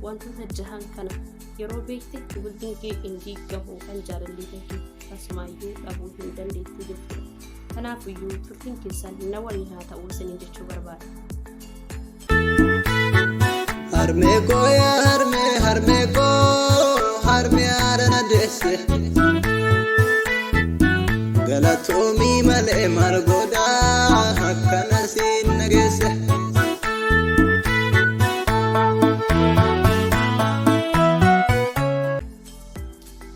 Wantoota jahan kana yeroo beekte bultiin kee hin diigamu kan jaalallee kan kee tasumaayyuu dhabuu hin dandeettu jechuudha. Kanaafiyyuu turtiin keessan na waliin haa ta'uu isiniin jechuu barbaada. Harmee koo yaa harmee harmee koo harmee haadha na deesse. Galatoomii malee maal godhaa akkana siin na geesse.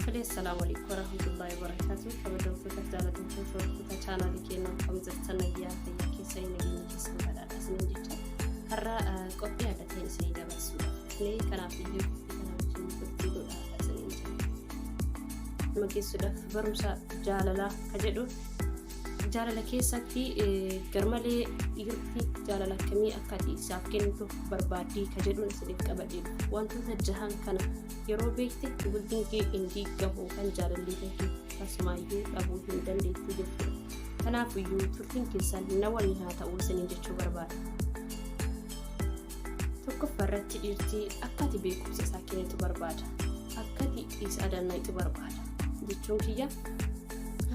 Tolee, assalaamu alaikum warahmatullahi wabarakatuh. Kabajamtoota jaallatamtoota hordoftoota chaanaalii keenyaa akkam jirtan nagayyaa fayyaa keessa nageenya keessan badhaadha isiniin jecha har'a qophii adda ta'e isinii dabarsuudhaaf dhufne kanaaf iyyuu qophii kana wajjin turtii godhaa isiniin jenna. Nama geessuudhaaf barumsa jaalalaa ka jedhu jaalala keessatti garmalee dhiirti jaalala akkamii akka ati isaaf kennitu barbaaddii ka jedhuun isiniif qabadhe wantoota jahan kana yeroo beekte bultiin kee hin diigamu kan jaalallee kan kee tasumaayyuu dhabuu hin dandeettu jechuudha. Kanaafiyyuu turtiin keessan na waliin haa ta'uu isiniin jechuu barbaada. Tokkoffaa irratti dhiirti akka ati beekumsa isaa kennitu barbaada. Akka ati isa adannaitu barbaada. Jechuun kiyya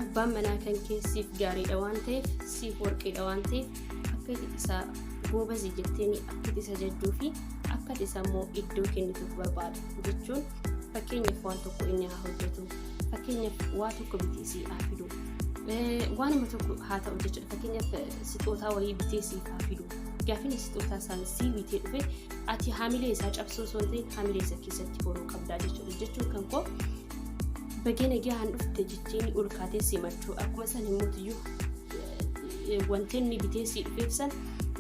abbaan manaa kan kee siif gaariidha waan ta'eef siif warqiidha waan ta'eef akka ati isa goobazii jetteeni akka ati isa jajjuu fi akka ati isa immoo iddoo kennituuf barbaada. Jechuun fakkeenyaaf waan tokko inni haa hojjetu. Fakkeenyaaf waa tokko bitee sii haa fidu. Waanuma tokko haa ta'u jechuudha. Fakkeenyaaf sixootaa wayii bitee siif haa fidu. Gaafini sixootaa isaan sii bitee dhufe ati haamilee isaa cabsuu osoo hin ta'in haamilee isa keessatti horuu qabdaa jechuudha. Jechuun kan koo bagee nagaan dhufte jechiin ol kaatee simachuu akkuma san himmuutiyyuu wanti inni bitee sii dhufeef san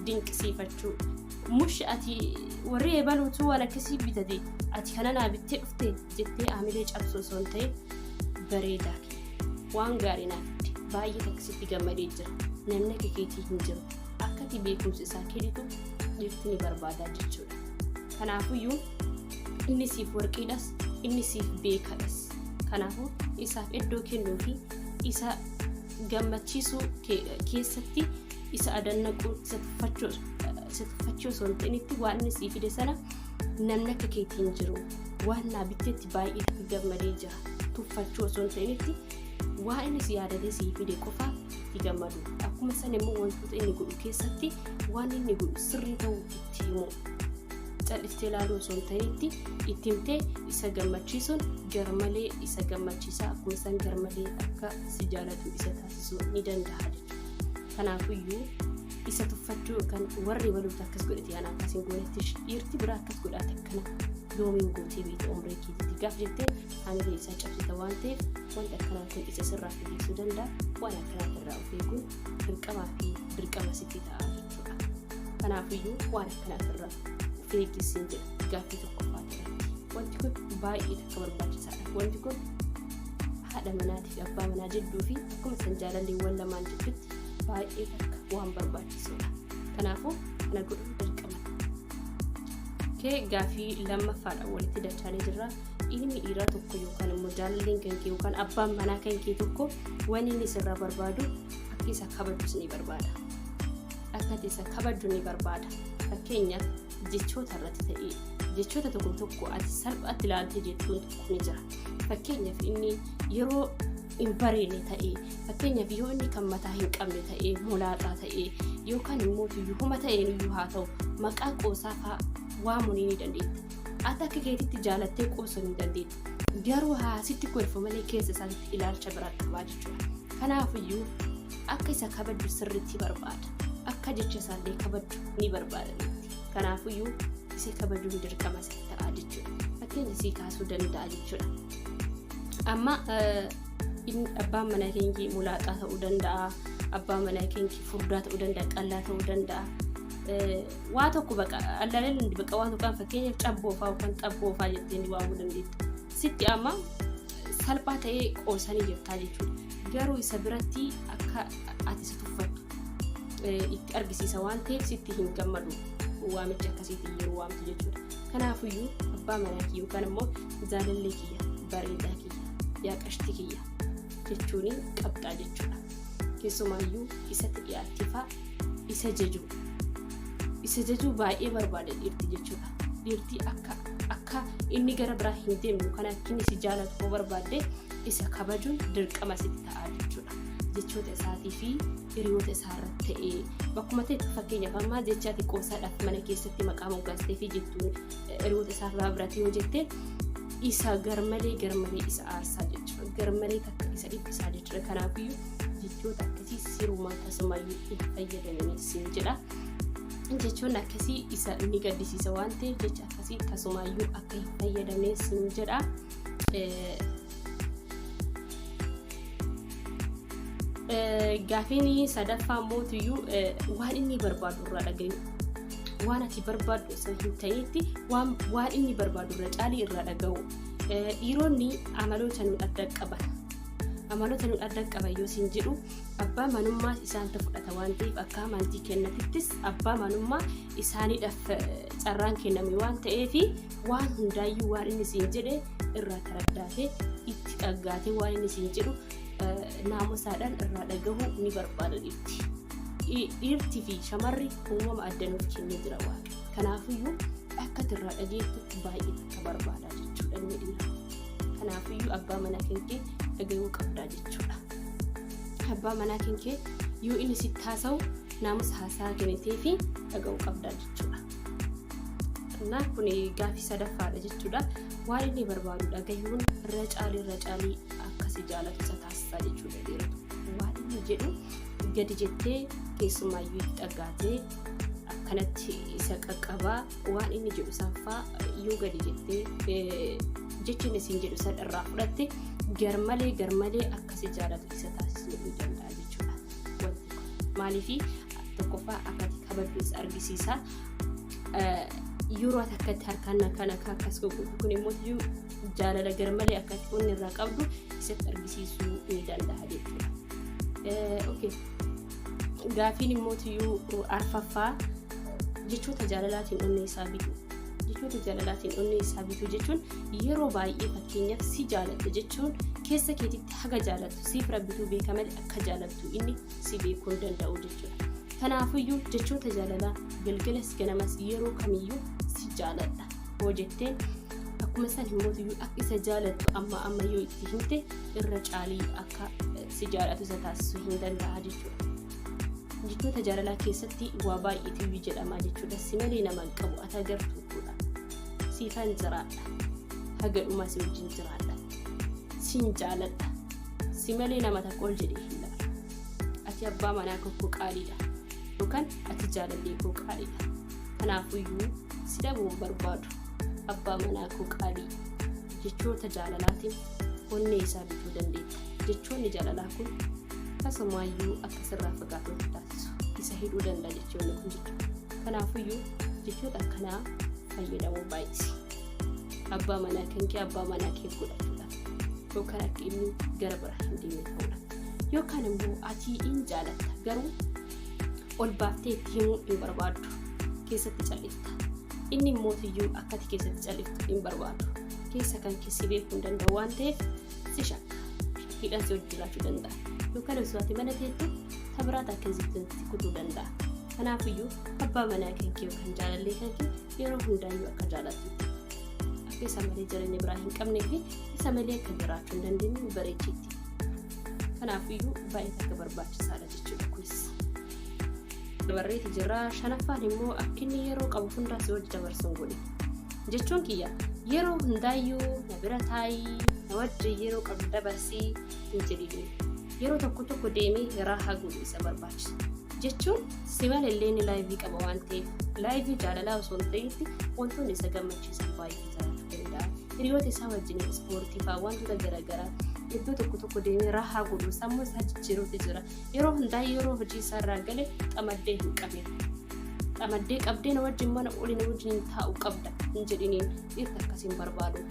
dinqisiifachuu. Mush ati warri eebaluutu waan akkasii bitate ati kana naa bittee dhufte jettee haamilee cabsuu osoo hin ta'in bareedaa kee waan gaarii naa fidde baay'ee takkasitti gammadee jira namni akka keetii hin jiru akka ati beekumsa isaa kennitu dhiirti ni barbaada jechuudha. Kanaafuyyuu inni siif warqiidhas inni siif beekadhas. Kanaafuu isaaf iddoo kennuu fi isa gammachiisuu keessatti isa adannaquu isa tuffachuu osoo hin ta'initti waan inni sii fide sana namni akka keetii hin jiru waan naa bitteetti baay'ee takka gammadee jira tuffachuu osoo hin ta'initti waan inni si yaadatee sii fide qofa itti gammadu akkuma san immoo wantoota inni godhu keessatti waan inni godhu sirrii ta'uu itti himu calliftee ilaaluu osoo hin ta'initti itti himtee isa gammachiisuun garmalee isa gammachiisa akkuma san garmalee akka si jaalatu isa taasisuu ni danda'a jechuudha. Kanaafuyyuu isa tuffachuu yookaan warri baluutu akkas godhate ana akkas hin goonetti dhiirti biraa akkas godhaate akkana yoomiin gootee beekte umrii keetitti gaaf jettee hamilee isaa cabsita waan ta'eef wanti akkanaa kun isa sirraa fageessuu danda'a waan akkanaa irraa of eeguun dirqamaa fi dirqama sitti ta'a jechuudha. Kanaafiyyuu waan akkanaa irraa of eeggisiin jedha gaaffii tokkoffaa irratti. Wanti kun baay'ee takka barbaachisaadha. Wanti kun haadha manaatii fi abbaa manaa jidduu fi akkuma san jaalalleewwan lamaan jidduutti baay'ee takka waan barbaachisuudha. Kanaafuu kana godhuun dirqama. Kee gaaffii lammaffaadha walitti dachaanii jirra. Ilmi dhiiraa tokko yookaan immoo jaalalleen kan kee yookaan abbaan manaa kan kee tokko waan inni sirraa barbaadu akka isa kabajus ni barbaada. Akka ati isa kabajju ni barbaada. Fakkeenyaaf jechoota irratti ta'ee jechoota tokko tokko ati salphaatti ilaaltee jettuun tokko ni jira. Fakkeenyaaf inni yeroo hin bareedne ta'ee fakkeenyaaf yoo inni kan mataa hin qabne ta'ee molaaxaa ta'ee yookaan immoo tuyyuhuma ta'een iyyuu haa ta'u maqaa qoosaa fa'aa waamuu ni dandeetta. Ati akka keetitti jaalattee qoosuu ni dandeetta. Garuu haasitti kolfa malee keessa isaatti ilaalcha biraa qabaa jechuudha. Kanaafiyyuu akka isa kabajju sirriitti barbaada. Akka jecha isaallee kabajju ni barbaada. Kanaafiyyuu isa kabajuun dirqama sitti ta'a jechuudha. Fakkeenya sii kaasuu danda'a jechuudha. Amma inni abbaan manaa keenyi mulaaxaa ta'uu danda'a. Abbaan manaa keenyi furdaa ta'uu danda'a. Qallaa ta'uu danda'a. Waa tokko baqa allaaleen hundi baqa waa tokko fakkeenyaaf cabboofaa yookaan xabboofaa jettee ni waamuu dandeetta. Sitti amma salphaa ta'ee qoosanii jirtaa jechuudha. Garuu isa biratti akka ati isa tuffattu itti argisiisa waan ta'eef sitti hin gammadu waamicha akkasiitiin yeroo waamtu jechuudha. Kanaafiyyuu abbaa manaa kiyya yookaan immoo jaalallee kiyya bareedaa kiyya yaa qashti kiyya jechuun qabxaa jechuudha. Keessumaayyuu isatti dhiyaattee fa'aa isa jajuu. Isa jajuu baay'ee barbaada dhiirti jechuudha. Dhiirti akka akka Akka inni gara biraa hin deemne yookaan akka inni si jaalatu yoo barbaadde isa kabajuun dirqama sitti ta'a jechuudha. Jechoota isaatii fi hiriyoota isaa irratti ta'ee bakkuma ta'etti fakkeenyaaf ammaa jecha ati qoosaadhaaf mana keessatti maqaa moggaastee fi jettuun hiriyoota isaa irraa biratti yoo jette isa garmalee garmalee isa aarsaa jechuudha. Garmalee takka isa dhiphisaa jechuudha. Kanaafiyyuu jechoota akkasii sirumaa tasumayyuu hin fayyadamini siin jedha. Jechoonni akkasii isa ni gaddisiisa waan ta'eef jecha akkasii tasumaayyuu akka hin fayyadamne siin jedha. Gaafiin sadaffaa mootiyyuu waan inni barbaadu irraa dhagayu. Waan ati barbaaddu osoo hin ta'initti waan inni barbaadu irra caalii irraa dhaga'u. Dhiironni amaloota nuun adda qaban. Amaloota nuun adda qaban yoo siin jedhu abbaa manummaa isaantu fudhata waan ta'eef akka amantii kennatittis abbaa manummaa isaaniidhaaf carraan kenname waan ta'eef waan hundaayyuu waan inni siin jedhe irraa taraddaatee itti dhaggaatee waan inni siin jedhu naamusaadhaan irraa dhagahuu ni barbaada dhiirti. Dhiirtii fi shamarri uumama adda nuuf kennee jira waaqa. Kanaafiyyuu akka irraa dhageettu baay'ee takka barbaada jechuudha inni dhiira. Kanaafiyyuu abbaa manaa kenkee dhagahuu qabdaa jechuudha. Abbaa manaa kenkee yoo inni sitti haasa'u naamusa haasaa kennitee fi dhagahuu qabdaa jechuudha. Kanaaf kun gaaffii sadaffaadha jechuudha. Waan inni barbaadu dhagayuun irra caalii irra caalii akka si jaalatu isa taasisaa jechuudha dhiira tokko. Waan inni jedhu gadi jettee keessumaayyuu itti dhaggaatee akkanatti isa qaqqabaa waan inni jedhu sanfaa yoo gadi jettee jechi inni siin jedhu san irraa fudhatte garmalee garmalee akka si jaalatu isa taasisuu ni danda'a jechuudha. Wanti kun maaliifi tokkoffaa akkati kabajju isa argisiisa. Yeroo ati akkatti harkaan kan akka akkas godhu kun immoo jaalala garmalee akkatti onni irraa qabdu isatti argisiisuu ni danda'a jechuudha. Okay. Gaafiin immoo tiyyuu arfaffaa jechoota jaalalaatiin onnee isaa bitu. Jechoota jaalalaatiin onnee isaa bituu jechuun yeroo baay'ee fakkeenyaaf si jaaladha jechuun keessa keetitti haga jaalattu siif rabbituu beeka malee akka jaalattu inni si beekuu hin danda'u jechuudha. Kanaafiyyuu jechoota jaalalaa galgalas ganamas yeroo kamiyyuu si jaaladha hoo jetteen akkuma san himmootiyyuu akka isa jaalattu amma amma yoo itti himte irra caalii akka si jaalatu isa taasisuu hin danda'a jechuudha. Jechoota jaalalaa keessatti waa baay'eetu jedhama jechuudha. Si malee nama hin qabu ati agartuu koodha. Siifan jiraadha. Haga dhumaa si wajjin jiraadha. Sin jaaladha. Si malee nama takka ol jedhee hin laalu. Ati abbaa manaa koo qaaliidha. Yookaan ati jaalallee koo qaaliidha. Kanaafuyyuu si dhabuu hin barbaadu. Abbaa manaa koo qaalii. Jechoota jaalalaatiin onnee isaa bituu dandeetta. Jechoonni jaalalaa kun tasumaayyuu akka sirraa fagaatu hin taasisu. Isa hidhuu danda'a jechoonni kun jechuudha. Kanaafuyyuu jechoota akkanaa fayyadamuu baay'isi. Abbaa manaa kan kee abbaa manaa kee godhachuudhaaf yookaan akka inni gara biraa hin deemne ta'uudha. Yookaan immoo ati hin jaalatta garuu ol baaftee itti himuu hin barbaaddu. Keessatti callifta. Inni immoo tiyyuu akka ati keessatti calliftu hin barbaadu. Keessa kan keessi beekuu hin danda'u waan ta'eef si shakka. Shakkiidhaan si wajjin jiraachuu danda'a. Yookaan osoo ati mana teettu tabiraata akkasitti si kutuu danda'a. Kanaafiyyuu abbaa manaa kan kee yookaan jaalallee kan kee yeroo hundaayyuu akka jaalattutti akka isa malee jireenya biraa hin qabnee fi isa malee akka jiraachuu hin dandeenye bareechiitti. Kanaafiyyuu baay'ee takka barbaachisaadha jechuudha kunis. Dabarreeti jira shanaffaan immoo akka inni yeroo qabu hundaa si wajji dabarsuun godhe. Jechuun kiyya yeroo hundaayyuu na bira taa'ii na wajji yeroo qabdu dabarsii hin jedhini. Yeroo tokko tokko deemee raahaa godhu isa barbaachisa. Jechuun si malallee inni laayivii qaba waan ta'eef laayivii jaalalaa osoo hin ta'initti wantoonni isa gammachiisan baay'ee jiraachuu danda'a. Hiriyoota isaa wajjin ispoortii fa'aa wantoota garaagaraa iddoo tokko tokko deemee raahaa godhu sammuu isaa jijjiiruutu jira. Yeroo hundaa yeroo hojii isaa irraa gale xamaddee hin qabin. Xamaddee qabdee na wajjin mana olii na wajjin taa'u qabda hin jedhiniin dhiirri akkas hin barbaadu.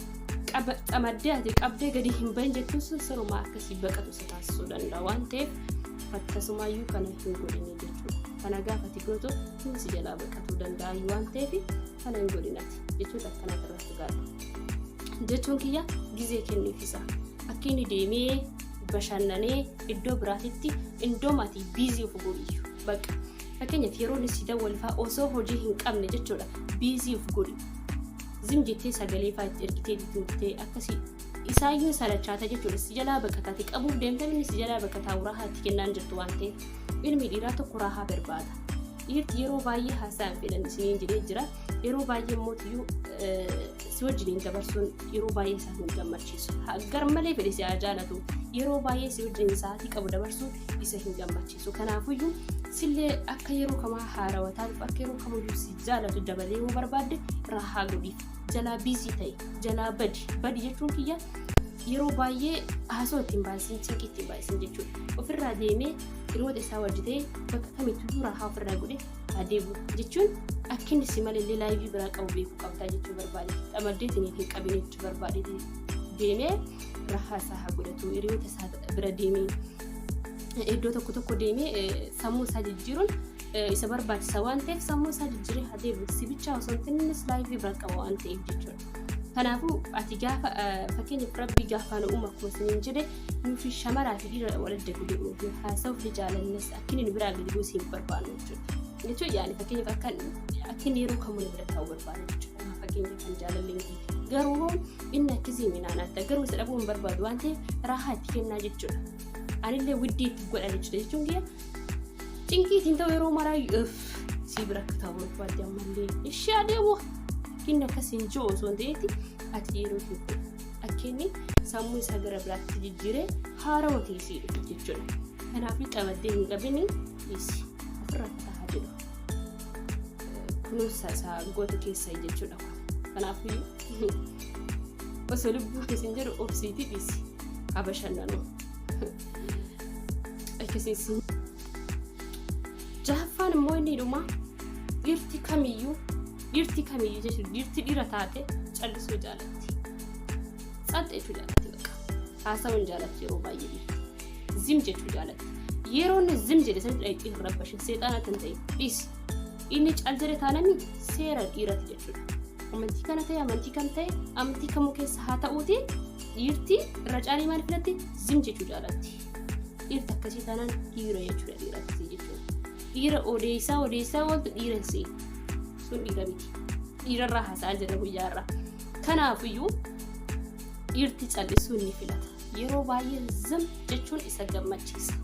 Xamaddee ati qabdee gadi hin bahin jechuun sun sirumaa akkasii baqatu isa taasisuu danda'a waan ta'eef akkasumaayyuu kana hin godhini jechuudha. Kana gaafa ati gootu inni si jalaa baqatuu danda'a waan ta'eef kana hin godhin ati jechoota akkanaa irraa fagaadhu. Jechuun kiyya gizee kenniif isa. Akka inni deemee bashannanee iddoo biraatitti iddoo ati busy of godhi bakka. Fakkeenyaaf yeroo inni si dawwalfaa osoo hojii hin qabne jechuudha busy of godhi. Zim jettee sagalee fa'aa itti ergitee itti akkasii isaayyuu salachaata jechuudha. Si jalaa baqataati qabuuf deemtee inni si jalaa baqataa raahaa itti kennaan jirtu waan ta'eef ilmi dhiiraa tokko raahaa barbaada. Dhiirti yeroo baay'ee haasaa hin fedhan isiniin jedhee jira. Yeroo baay'ee immoo si wajjiniin dabarsuun yeroo baay'ee isaan hin gammachiisu. Gar malee fedhe si haa jaalatu. Yeroo baay'ee si wajjin sa'aatii qabu dabarsuun isa hin gammachiisu. Kanaafuyyuu sillee akka yeroo kamaa haarawaa taatuuf akka yeroo kamiyyuu si jaalatu dabalee yoo barbaadde raahaa godhiif. Jalaa busy ta'e, jalaa badi. Badi jechuun kiyya yeroo baay'ee haasoo ittiin baay'isin, cinqii ittiin baay'isin jechuudha. Ofirraa deemee hiriyoota isaa wajji ta'ee bakka kamittuu raahaa ofirraa godhe adeemu jechuun akka inni si malee life biraa qabu beekuu qabdaa jechuu barbaade. Xamaddeetiin hin qabin jechuu barbaade. Deemee raahaa isaa haa godhatu, hiriyoota isaa bira deemee iddoo tokko tokko deemee sammuu isaa jijjiiruun isa barbaachisa waan ta'eef sammuu isaa jijjiiree haa deemu. Si bichaa osoo hin ta'in innis life biraa qaba waan ta'eef jechuudha. Kanaafuu ati gaafa fakkeenyaaf Rabbii gaafa nu uuma akkuma isiniin jedhe nuufi shamaraa fi dhiira wal adda godhe haasa'uuf ni jaalannas akka inni nu biraa gadi buusee hin barbaannu jechuudha. Jechuun yaani fakkeenyaaf akka inni yeroo kamuu nu bira taa'u barbaada jechuudha. Fakkeenyaaf kan jaalalleen garuu inni akkasii minaan adda garuu isa dhabuu hin barbaadu waan ta'eef raahaa itti kennaa jechuudha. Anillee widdii itti godha jechuudha jechuun kiyya cinqii ittiin ta'u yeroo maraa si bira akka taa'u barbaadde ammallee ishee adeemu inni akkasiin jiru osoo hin ta'etti ati yeroo tokko akka inni sammuu isaa gara biraatti jijjiiree haarawa ta'e dhufu jechuudha. Kanaaf qabaddee hin qabini, dhiisi, ofirraa taa'aa jedhu. Kunuunsa isaa gootu keessa jechuudha. Kanaafuu osoo lubbuu keessan jedhu obsiitii dhiisi, haa bashannanu. Akkasiin. Jahaffaan immoo inni dhuma, dhiirti kamiyyuu jechuudha, dhiirti dhiira taate callisuu jaalatti. Tsaxxa jechuu jaalatti bakka. Haasawuu hin jaalatti yeroo baay'ee dhiirti. Zim jechuu jaalatti. Yeroo inni zim jedhe sanitti dhaqxee hin rabbashin, seexaanatti hin ta'in, dhiisi. Inni cal jedhe taanami seera dhiirati jechuudha. Amantii kana ta'e, amantii kam ta'e, amantii kamuu keessa haa ta'uuti, dhiirti irra caalii maal filatti? Zim jechuu jaalatti. Dhiirti akkasii taanaan dhiira jechuudha, dhiira akkasii jechuudha. Dhiira odeessaa odeessaa ooltu dhiira hin seenu. Sun dhiira miti. Dhiirarraa haasa'aa jirra guyyaarraa. Kanaafiyyuu dhiirti callisuu ni filata. Yeroo baay'ee zim jechuun isa gammachiisa.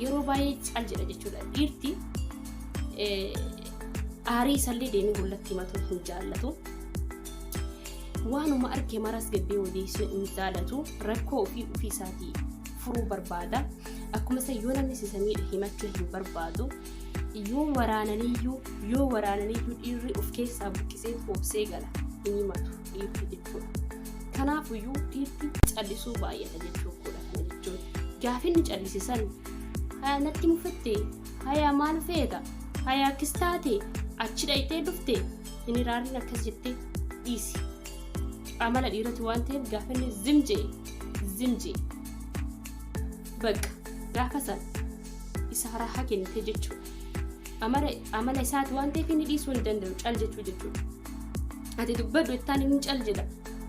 Yeroo baay'ee cal jedha jechuudha. Dhiirti aarii isallee deemee hollatti himatu hin jaallatu. Waanuma arge maras gabbee odeessuu hin jaallatu. Rakkoo ofii ofii isaatii furuu barbaada. Akkuma isa yoo namni isa miidhe himachuu hin barbaadu. Yoo waraananiiyyuu dhiirri of keessaa buqqisee obsee gala, hin himatu dhiirri jechuudha. Kanaafuyyuu dhiirti callisuu baay'ata jechuudha kana jechuun. Gaafinni callisisan haya natti mufatte, haya maal feeta, haya akkas taate, achi dhayitee dhufte hin iraarin, akkas jettee dhiisi. Amala dhiirati waan ta'eef gaafinni zim jee zim jee bakka gaafa san isa raahaa kennite jechuudha. Amala isaati waan ta'eef inni dhiisuu hin danda'u cal jechuu jechuudha. Ati dubbadhu ittaan inni cal jedha.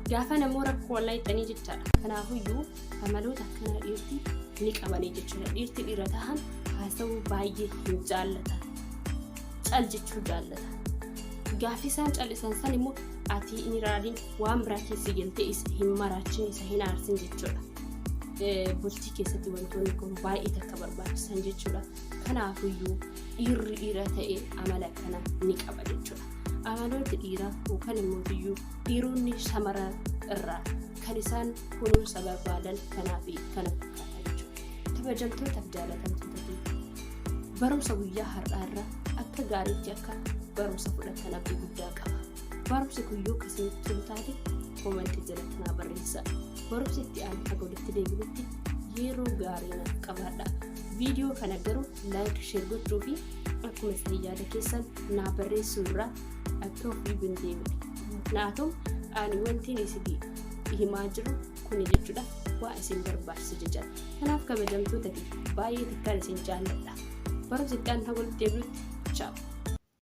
Gaafa namoo rakkoo wallaa ittanii jechaadha. Kanaafuyyuu amaloota akkanaa dhiirti ni qabanii jechuudha. Dhiirti dhiira tahan haasawuu baay'ee hin jaallatan. Cal jechuu jaallatan. Gaafi isaan callisan san immoo ati hin iraadin, waan biraa keessa galtee isa hin maraachin, isa hin aarsin jechuudha. Bultii keessatti wantoonni kun baay'ee takka barbaachisan jechuudha. Kanaafuyyuu dhiirri dhiira ta'e amala kana ni qaba jechuudha. Amaloota dhiiraa yookaan immoo dhiironni shamara irraa kan isaan kunuunsa barbaadan kanaa fi kana fakkaata jechuudha. Kabajamtootaaf jaalatamtoota, barumsa guyyaa har'aa irraa akka gaariitti akka barumsa fudhatan abdii guddaa qaba. Barumsi kun yoo akkasinitti tolu taate comment jalatti naa barreessaa. Barumsi itti aanu haga walitti deebinutti yeroo gaarii naaf qabaadha. Viidiyoo kana garuu like, share gochuu fi akkuma isin yaada keessan naa barreessuu irraa akka ofii hin deemne. Naatu ani wanti isin himaa jiru kuni jechuudha waa isin barbaachisa jechaadha. Kanaaf kabajamtoota baay'ee xiqqaan isin jaalladha. Barumsa itti aanu haga walitti deebinutti, ciao.